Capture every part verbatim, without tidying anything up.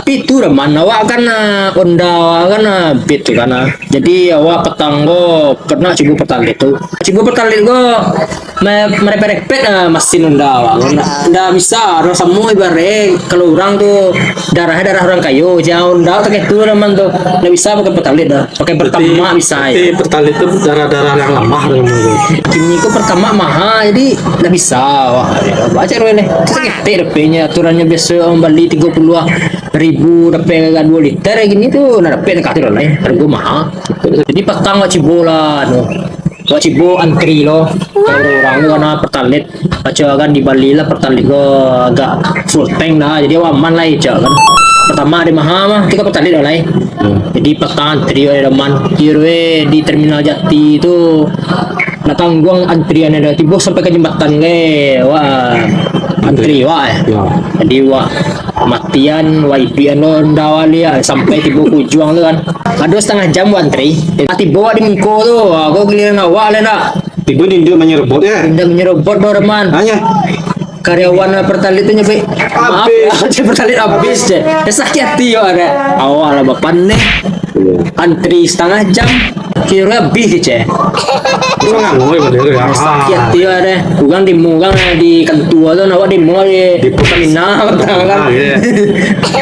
Tapi tu dah man, awak kan, ah, Honda awak kan, ah, Beat tu kan, ah. Jadi awak patang ko pernah cubo Pertalite tu. Cubo Pertalite ko me-, merepet-repet, ah, masin Honda awak ko. Ndak, ndak bisa, urang samo ibarat kalau urang tu darah darah urang kayo, jan Honda tu kayak tu dah man tu. Ndak bisa pakai Pertalite dah. Pakai Pertamax bisa, berarti ya. Pertalite tu darah-darah yang lamah tu namanya. Kini ko Pertamax mahal, jadi ndak bisa. Wah, baca dulu leh. Terus ketek dapeknyo, aturannyo biaso urang bali tigo puluah ribu dapek agak duo liter, kini tu ndak dapek, ndak katik lah, hargo mahal. Jadi patang wak cubo lah, anu. Wak cubo antri lo. Kalau urang tu karena Pertalite, baco kan di Bali lah Pertalite ko agak full tank dah, jadi awak aman lah, cak kan. Pertamax dek mahal mah, tu kan Pertalite lah, lai. Hmm. Jadi patang antri wak, aman. Kiro eh di Terminal Jati tu, ndak tangguang antrian dah. Tibo sampai ka jambatan ge, wah, antri wak, eh. Ya. Jadi wak matian, wak iduikan lo Honda wak liak, sampai tibo ka ujuang tu kan. Ado satangah jam wak antri. Ah, tibo wak di muko tu, ah, ko giliran awak lah ndak. Tibo di indak manyerobot, ya? Indak manyerobot doh, Rahman. Hanya? Karyawan Pertalite tu nyampe, "Maaf, abis." Pertalite abis, je. Ya, sakik ati yo, ada. Awak lah bapaneh. Iya. Antri satangah jam. Kiro abih, je. Itu ngangoi model tu, ya. Sakik ati yo, ada. Urang demo, urang di kantua tu, awak demo di Pertamina, kan. Ah, iya.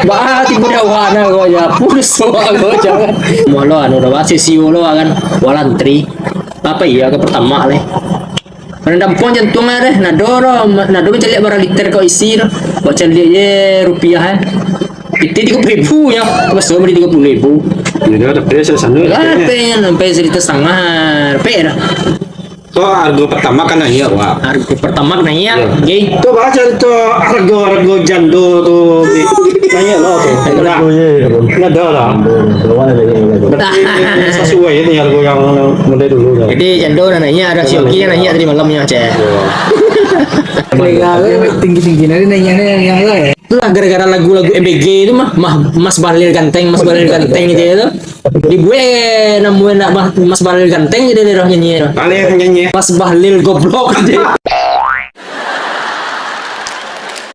Bah, tibo di awak nah, ko, ya. Putus awak, ko, jangan. Molo, anu, dah, sesi lo, kan. Wak antri. Apa iya ka Pertamax leh? Mana dampuang jantuang lah deh, nado doh, nado mancaliak bara liter kau isi doh. Buat caliak je rupiah, eh. Pitih tigo puluah ribu nyo, baso bali tigo puluah ribu. Jadi ada pesa sana. Lah, pe sampai saliter satangah, pe dah. Tu hargo Pertamax kan naiak, wak. Hargo Pertamax naiak, ya. Oke. Tu baco tu hargo-hargo jando tu, naiak lah tu. Nah, ndak ado lah. Sasuai ni hargo yang model dulu lah. Jadi jando nan naiak, ado si Oki nan naiak tadi malam nyo, ceh. Tinggi-tinggi nanti naiak ni yang, yang, yang. Itulah gara-gara lagu-lagu M B G tu mah, mah, Mas Bahlil Ganteng, Mas Bahlil Ganteng gitu ya tu. Dibuek namo nak Mas, Mas Bahlil Ganteng jadi dia nyanyi tu. Alih nyanyi. Mas Bahlil goblok.